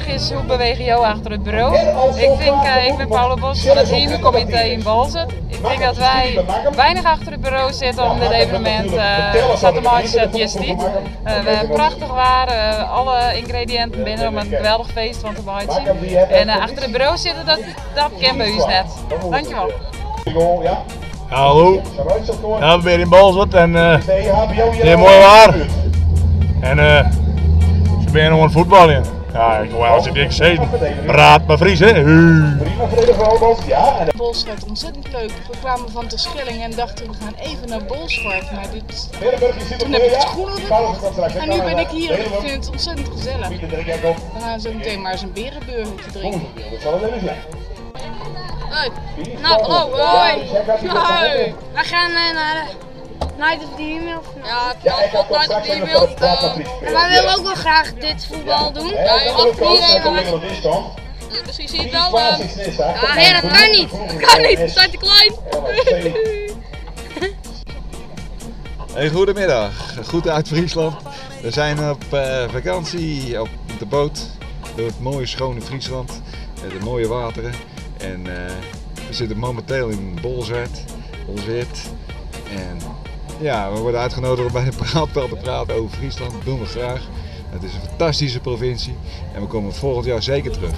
fraach is, hoe bewege jo achter it buro? Ik tink, ik bin Paula Bos fan it Hymekomité yn Boalsert. Ik tink dat wy weinich achter it buro sitte om dit evenemint sa te meitsjen sa't it hjir stiet. We hawwe prachtich waar, alle yngrediïnten binne der om in geweldich feest fan te meitsjen. En achter it buro sitte, dat kin by ús net. Dankjewol. Ja, hallo. Ja, we binne yn Boalsert en it is moai waar. En se binne oan it fuotbaljen. Ja, ik wol altyd niks sizzen. Praat mar Fries, hè. Bolsward ontzettend leuk. We kwamen van Terschelling en dachten we gaan even naar Bolsward. Maar dit, toen heb ik het schoenen gekocht en nu ben ik hier en ik vind het ontzettend gezellig. We gaan zo meteen maar eens een berenburgertje drinken. Hoi. Nou, hallo, hoi. Hoi. We gaan naar de Night of the E-mail. Ja, ja Night of the E-mail. En wij willen ook wel graag dit voetbal doen. Ja, je mag hier even. Misschien zie je het wel. Ja, nee, dat kan niet. Dat kan niet, we zijn te klein. Hey, goedemiddag. Goed uit Friesland. We zijn op vakantie op de boot door het mooie schone Friesland. De mooie wateren. En we zitten momenteel in Bolsward. Bolsward. En ja, we worden uitgenodigd om bij de Praatpel te praten over Friesland. Dat doen we graag. Het is een fantastische provincie en we komen volgend jaar zeker terug.